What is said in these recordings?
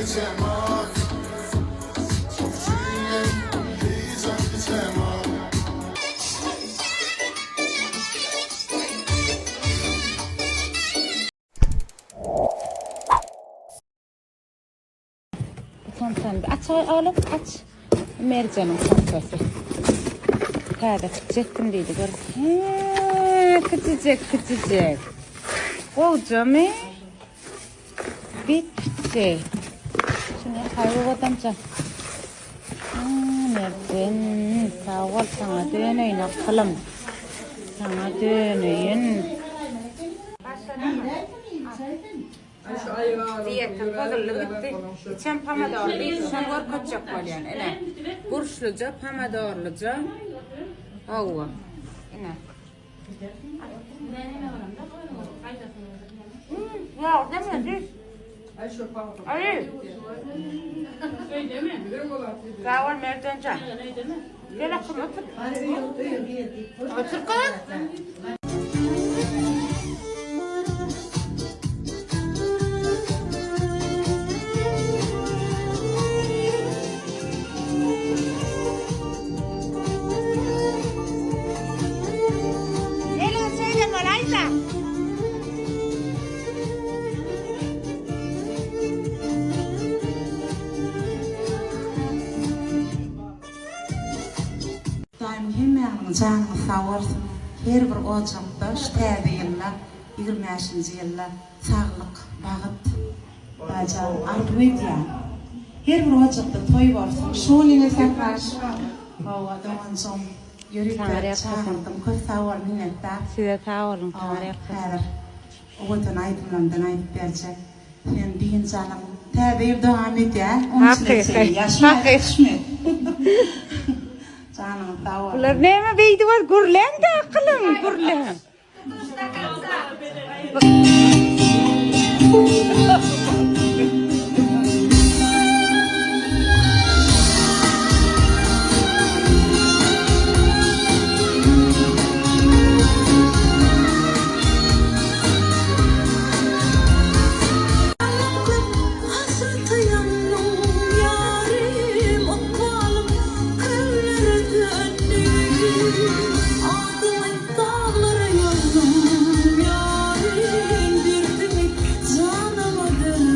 Geçemok Şoň üçin men hiç ant içemok. Bu somsany bir aç oglum, aç. Merjeniň somsasy. Täze tikjekdim diýdi gör. Hee, kiçijek, kiçijek. Gowjamy? Bitdi. Şuny ýakaý owadanjan. Merjen, sag bol saňa döneýin akylym. Saňa döneýin. Diýetim pozuldy gitdi. Içem pomidorly diýdi, şony görkezjek bolýan. Ine, burçluja, pomidorlyja. Hawa. Ine. Ýok, demedi. Aý. Sag bol Merjenjan. Gel akym otur. Otur gyz. Eliňi şeýle bolaýda. Hudaýym hemmäňiziň janyňyz sag bolsun her bir ojakda şu täze ýylda 25-nji ýylda saglyk bagyt Hudaýjan arzuw edýän her bir ojakda toý bolsun Şuny Sähraş hawa doganjygym ýörite çagyrdym köp sag bol minnetdar Size sag boluň Taňryýalkasyn. Häzir owadan aýdymlarymdan aýdyp berjek Sen dynç alyň Täze ýyl dowam edýär on üçüne çenli ýaşmy ýaşmy Janyňyz sag bolsun. Bular näme beýdip gürläň-de akylym gürläň. Hasrata ýandym ýarym ykbalym köllere döndi Adyňy daglara ýazdym ýarym derdimi janyma derdim.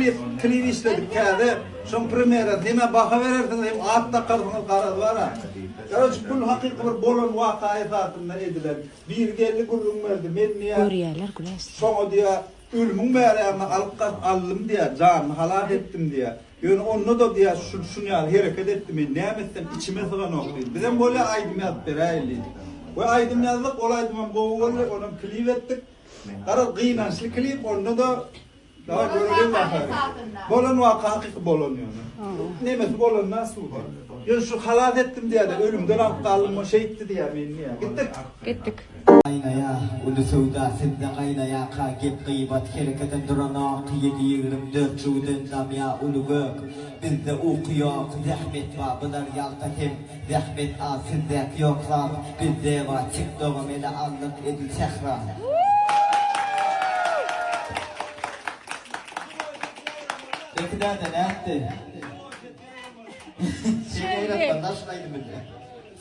Klip, klip işledik täze. Şoň premýerasy. Hemä baha berersiňiz, hem at dakarsyňyz garaz bara. Garoç bul hakyky bir bolan waka esasynda edilen. Biri geldi gürrüň berdi. Men diýä. Görýäler Güläş. Şoňa diýä ölümiň bärägine alyp gaç aldym diýä, janyny halas etdim diýä. Ýöne onda-da diýä şu şun ýaly hereket etdi men näme etsem içime syganok diýdi. Bizem bolýa aýdym ýazyp beräýeli diýdik. We aýdym ýazdyk, ol aýdymam gowy boldy, onam klip etdik. Garaz gynançly klip onda-da Dawaý göreliň ahyry. Bolan waka hakyky bolan ýöne. Nemesi bolanda suda. Ýöne şu halas etdim diýýärde ölümden alyp galdym o şeýtdi diýýär meni diýýär. Gitdik. Gitdik. Gaýnaýa, uly söwda sizde gaýnaýaka gep gybat herekedem duranok ýedi 24 jüwden damýa uly gök bizde uky ýok zähmet ba bular ýalta hem zähmet az sizdäki ýok zat bizde ba tiktogam ele aldyk edil sähra. Beki däde nätdi? Şeýle oýnatmaly da şul aýdymy.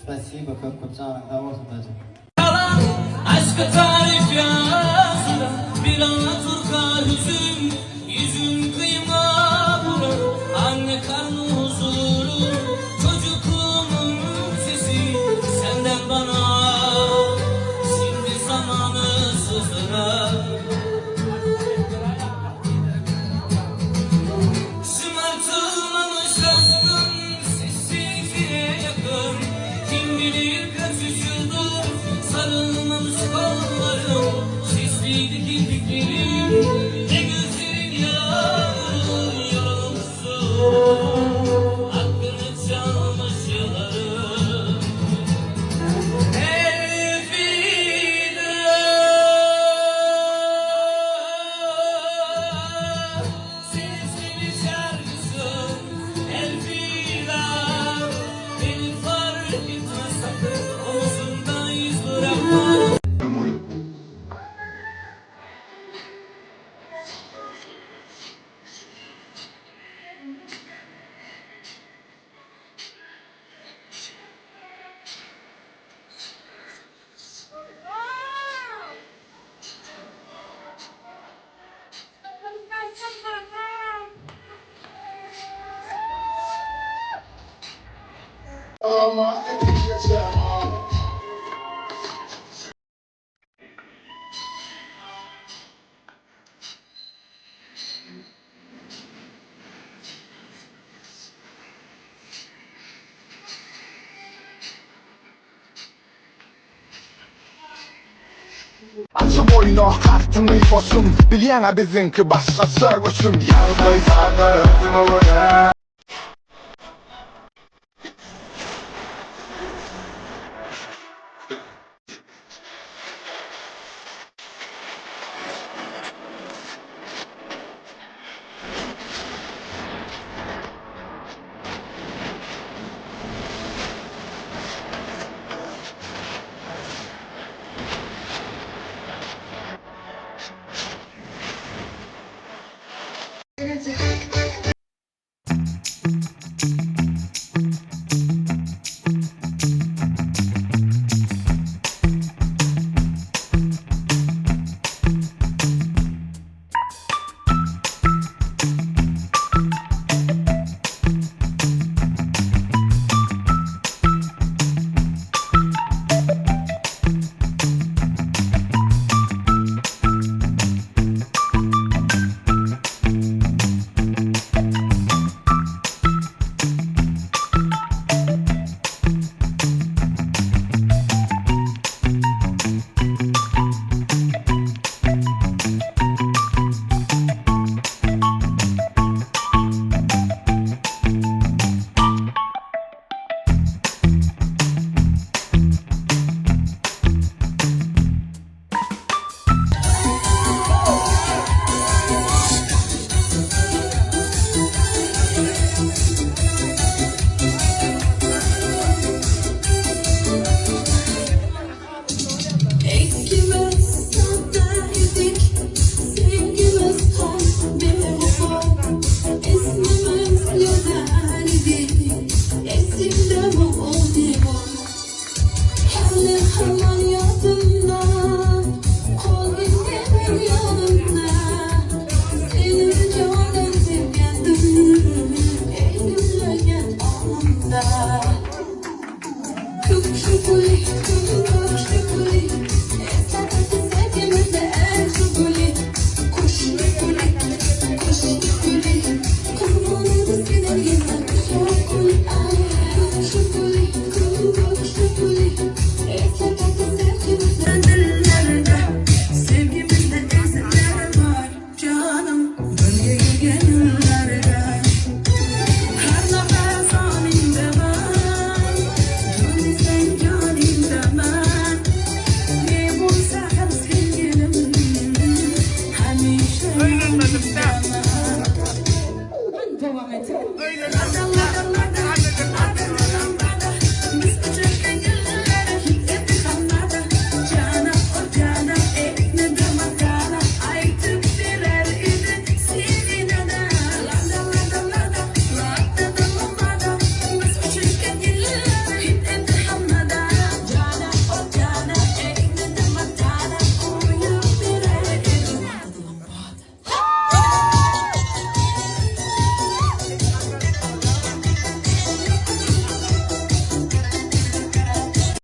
Spasibo köp köp janyň sag bolsun dajy. Yalan aşka tarif yazdıran Bir alaturka hüzün Yüzün kıyma bulan Anne karnı huzuru Çocukluğumun sesi Senden bana Şimdi zamanı sızdıran Şımartılmamış aşkın sessizliğe yakın Kim bilir kaç yıldır sarılmamış kollarım Şişliydi kirpiklerim Ne gözlerin yağmuru yorulmuşsun Hakkını çalmış yıllarım Elvida Sesli bir şarkısı Elvida Beni fark etme sakın Omuzumda iz bırakma. Ama geçemem. Açyp oýna kartyňy boşum Bilýäňä biziňki başgaça göçüm Ýagdaý sada özüňe görä.